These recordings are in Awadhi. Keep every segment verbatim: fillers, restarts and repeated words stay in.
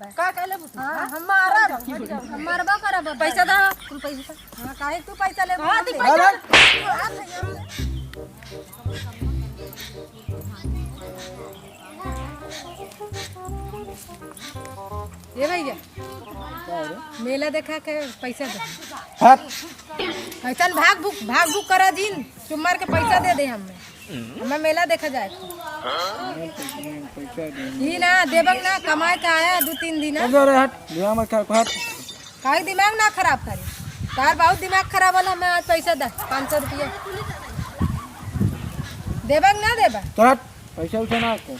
का कहले बुतू? हाँ, हम मारब। हम मारबो करब। पैसा दा। कुल पैसा। हाँ, काहे तू पैसा लेबो? हाँ, हम तू देब। पैसा। ये भैया, मेला देखा के पैसा दे। हट। कैसन भाग भूख, भाग भूख करा जिन, चुप मार के पैसा दे दे हमें। हमें मेला देखा जाए। पैसा दे। ई ना देबक ना, कमाए के आया दो तीन दिन। चल जा रे, हट, दिमाग मत खराब कर, हट। काहे दिमाग ना खराब करे? तार बहुत दिमाग खराब होला, हमें आज पैसा दे, पाँच सौ रुपया। देबक ना देबक? चल हट, पैसा उठा ना आपको।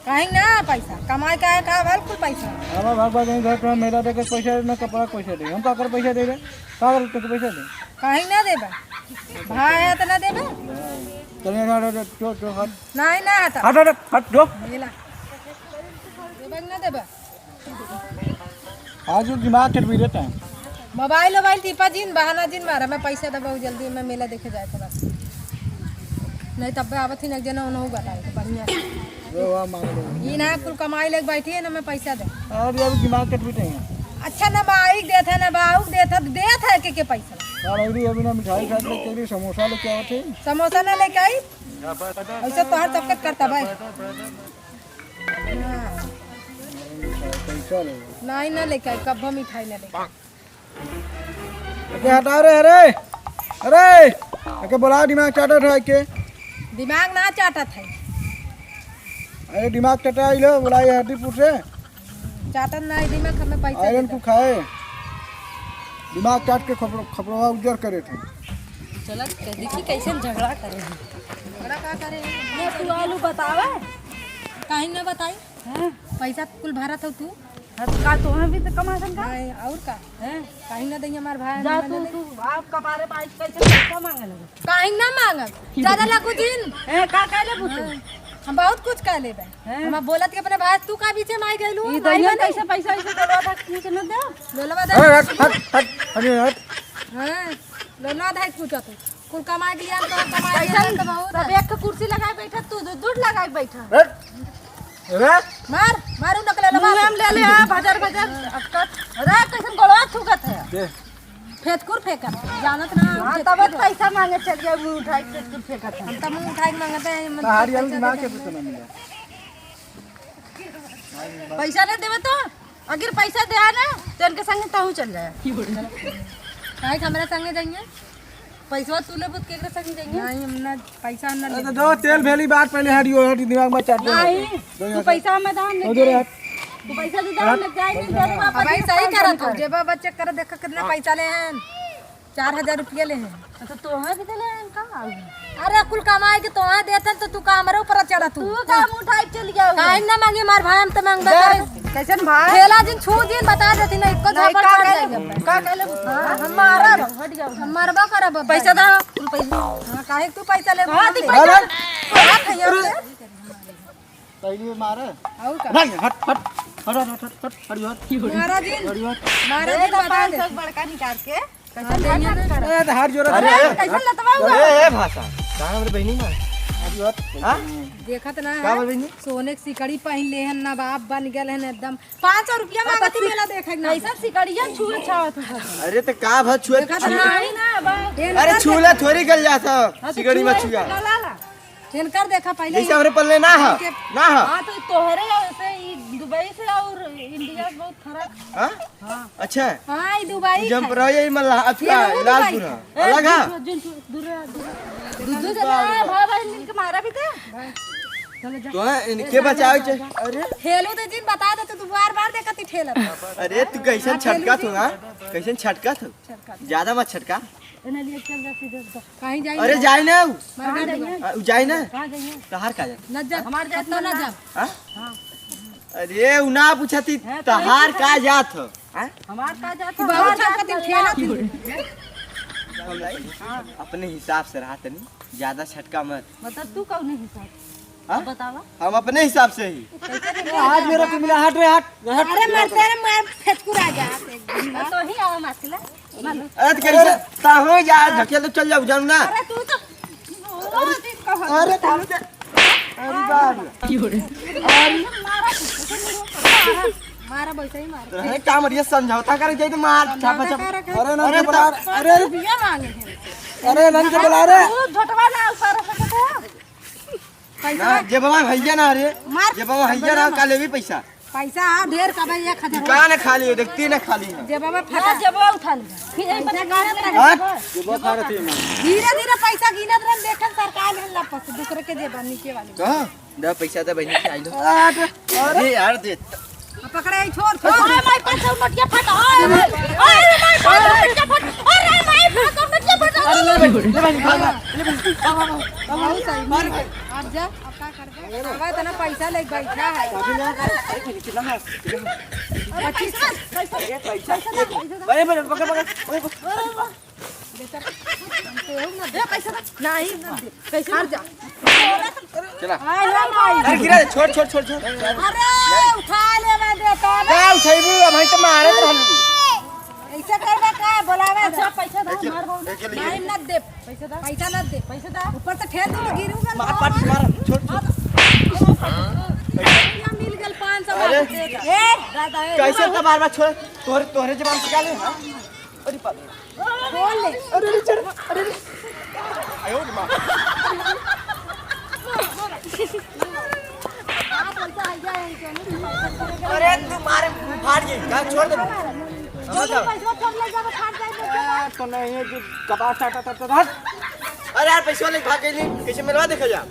काहे ना पैसा? कमाए का है, का भल कुल पैसा? अब भाग भाग यहीं घर पे मेला देखे पैसा ना, कपड़ा पैसा दे। हम का कर पैसा दे रहे? का कर तुमको पैसा दे? काहे ना देबा? भाई है तो ना देबा? चल, चल, चल, चल, चल, हट। नहीं ना हटा। हट, हट, हट, जो। मेला। देबा कि ना देबा? आज वो दिमाग चटवी रहता है। मोबाइल, मोबाइल टिपा जिन, बहाना जिन मारा, मैं पैसा दबाऊ जल्दी, मैं मेला देखे जाए तो बस। नहीं तब आवत ही ना, एक जना उन्हों बताए तो बढ़िया से। वो वाह मांग लो। ई ना कुल कमाई लेके बैठी है ना, मैं पैसा दे। अरे अभी दिमाग चटवी नहीं है। अच्छा ना बाइक देत है, ना बाउक देत है, देत है के, के पैसा? यार अभी, अभी ना मिठाई खाए के लिए समोसा लेके आए थे। समोसा ना लेके आई? ऐसे तोहर सबके करता भाई। हाँ। पैसा ले। नहीं ना लेके आई, कब्बो मिठाई ना लेके आई। एके हटाओ रे, अरे, अरे, एके बोलाओ, दिमाग चाटत है एके। दिमाग ना चाटत है। अरे दिमाग चाटा ही लो, बोला ये हरदीपुर से। चाटत ना है दिमाग, हमें पैसा आयरन देता। को खाए, दिमाग चाट के खपरो-, खपरवा उज्जर करे थे। चलत के देखी कैसे झगड़ा करे हैं। झगड़ा का करे हैं? ये तू आलू बतावे? काहे ना बताई? हाँ। पैसा कुल भरत हो तू? हाँ, तो का तोहरा भी तो कमा सन का? नहीं, और का? हैं? काहे ना देंगे हमार भाई, जा हम तू, ना तू आप कपारे बाइक कैसे पैसा मांगे लगे? काहे ना मांगब? ज्यादा लागू जिन। ए, का कहले बुतू? हाँ, हम बहुत कुछ कह लेबे। हैं? हम बोलत के अपने भाई, तू का बीचे में आई गइलू? ई माई दुनिया बने। कैसे पैसा ऐसे करवा था, कुछ न दे? लोलवा दे। हट, हट, हट, हट, हट, हट। हाँ, लोलवा दे कुछ तू। कुल कमाए के लिए हम तो कमाए के लिए तो बहुत सब है। एक ठो कुर्सी लगाए बैठा, तू दू, दू लगाए बैठा। हट। अरे? मार, मारू नकले लगा। मुँह में ले ले, आ, भजर, भजर, अटकत। अरे, कैसन गोड़वा थूकत है? दे। फेतकुर फेंकत, जानत ना। हाँ, तब पैसा मांगे चल गए, मुँह उठाए के फेतकुर फेंकत है। हम तब मुँह उठाए के मांगते हैं, हम तो हारी पैसा दिमाग दे के दे। पैसा ना मिला। पैसा नहीं देवे तो, अगर पैसा दे आ ना, तो इनके संगे तहू चल जाए। काहे के हमरा संगे जाइए? पैसवा तू लेबू त केकरे संग जाइए? नहीं, हम ना, पैसा हम ना अरे लेबे। तो दो, तेल भेली बात पहले हटियो, हट, दिमाग मत चाट। नहीं, दो तू यहाँ से। पैसा हमें दाम दो, दो रे, नहीं। हट। तू पैसा दे दाम हट। लग जाए, नहीं, दे दे, अब भाई सही करत हो, जेबा बच्चे कर, देखा कितना पैसा ले हैं, चार हजार रुपया ले हैं। तो तोहे भी दे ले हैं का? अरे कुल कमाए के तोहे देत हैं, तो तू का हमरे ऊपर चढ़ा तू? तू का मुँह उठाए चल गया? काहे ना मांगे मार भाई, हम तो मांगबे करे। कैसन भाई? खेला जिन, छू जिन, बता देती ना, इक्को नहीं, झापड़ का मार कहले? जाएगा। का कहले? हाँ, हम मारब। हट जाओ। हम मारबो करब अब। पैसा दा। कुल पैसा। हाँ, काहे तू पैसा ले? हाँ, हम तू ले। पैसा। अरे। बात है ये। पहली मारे। और का? नहीं, हट, हट, हट, हट। मारा जिन। हट। मारा जिन, बता दे। बड़का निकाल के। हाँ, देंगे ना। ए, तो हाथ जोड़ा अरे, था। कैसे लतवा हुआ? अरे, ए, भाषा। कहाँ मेरे बहनी माँ? अभी बात हाँ? देखत ना का है? बोल बहनी? सोने के सिकड़ी पहन ले हैं, नवाब बन गए हैं एकदम। पाँच सौ रुपया मांगती मेला देखे के ना। कैसा सिकड़िया छुए छावत है? अरे, तो का भा छुए देखत छुए? ना है ना, बा- अरे, छूला थोड़ी गल जाता, हाँ, तो सिकड़ी में छुए छुआ। तो गला ला। इनकर देखा पहले जैसे ही हमरे पल्ले ना है, इनके ना है। हाँ, तो तोहरे से ई दुबई से और इंडिया बहुत फर्क। हाँ? हाँ। अच्छा। हाँ, ई दुबई जम है। पर ये मल्ला, अच्छा, ये वाला लालपुर दुबई है। है। ए, अलग है? दूर, दूर, दूर, दूर, दूर। दूर से ना, भाई, भाई मिलके मारा भी थे। चलो जा। तो है, इनके बचावे के। अरे। ठेलू दे जिन बता दे, तू बार-बार देखत ही ठेलत। अरे, तू कैसन हाँ, ठेलू छटका जी। तू, हाँ? कैसन छटका तू? छटका। ज्यादा मत छटका। एने लिए चल जा सीधे उधर। कहीं जाई अरे ना। जाई ना उ। कहाँ जाइए? आ, उ जाई ना। कहाँ जाइए? तहार का जात? न जा। हमार जात तो ना ना। जा। हाँ? हाँ। अरे उ ना पूछती हैं, तो तहार का जात हो? हाँ? हमार का जात तू हो? बहुत हमार जात छटकती हो। खेला तू। हाँ। अपने हिसाब से रहा तनी, ज्यादा छटका मत। मतलब तू कौन हिसाब? हाँ? बतावा। हम अपने हिसाब से ही। कैसे नहीं आज मेरा तू मिला, हट रे, हट, हट। अरे मर तेरे मार फेचकुरा जा। तो ही आवा मार के ला। अरे तो कैसे? ताहो जा, धकेल तो चल जाओ, जान ना। अरे तू तो अरे, अरे, अरे बाप रे। अरे, मारा वैसे ही मार। अरे का मरिया, समझौता करे जाए तो मार, समझौता छापा, छापा। करे, करे। अरे ना, अरे बुला, तो अरे, अरे। रुपया मांगे हैं। अरे नन के बुला रे। वो झोटवा ना ऊपर रखा था। पैसा ना, जेबवा भैया ना रे। मार। जेबवा भैया ना, का लेबी पैसा? पैसा हाँ, ढेर का भाई, एक हजार। दुकान खाली है, देखती ना खाली है। जेबवा फटा। जेबवा उठा ले। फिर यही पैसा गिनत रहे। हाँ? जेबवा खा रही है। धीरे धीरे पैसा गिनत रहे, देखन सरकार है लपस, दूसरे के जेबा नीचे वाले। कहाँ? दे पैसा दे, बहिनी के आई लो। अरे यार, दे। पकड़े, छोड़, छोड़। अरे माई, पाँच सौ नोटिया फटा। अरे माई, अरे माई, पाँच सौ नोटिया फटा। अरे माई, पाँच सौ नोटिया फटा। अरे ले भाई, ले भाई, भाग, भाग, ले भाई, भाग, भाग, भाग, भाग, मार भाई। हट जा, अब का करबे? आवा इतना पैसा लेके बैठा है। अभी ना, अरे भाई, कितना है? कितना है? अरे पैसा, पैसा, अरे पैसा, पैसा, पैसा। अरे, अरे, पकड़, पकड़, पकड़, पकड़। दे पैसा दे। नहीं, ना दे। कैसे? हट जा। चला। आय हो माई। अरे गिरा दे, छोड़, छोड़, छोड़, छोड़। अरे उठा ले, मैं देता ना। का उठैबू? अब हम तो मारत रहलू। ऐसे करबे का? बोलावे। अच्छा, पैसा दे, एक, मार बाबू। एक के लिए। नहीं, ना दे। पैसा दे। पैसा ना दे। पैसा दे। ऊपर से ठेल दूँ, गिरूंगा। मार, पाट, मार, छोड़, छोड़। यहाँ मिल गल पाँच सौ अरे। ए, दादा, ए। कैसे इतना बार बार छोड़? तोहरे, तोहरे जबान से का ले, हाँ? अरे बाप रे। खोल ले। अरे, अरे, चल, अरे, अरे। आयो रे माँ। अरे, तू मारे फाड़ गई, का छोड़ दे। समझ जाओ। पैसा सब ले जाओ, फाड़ जाए, आ, तो नहीं है कि कपास काटा, काटा, काटा। अरे यार, पैसा लेके भाग गई, कैसे मिलवा देखा जा।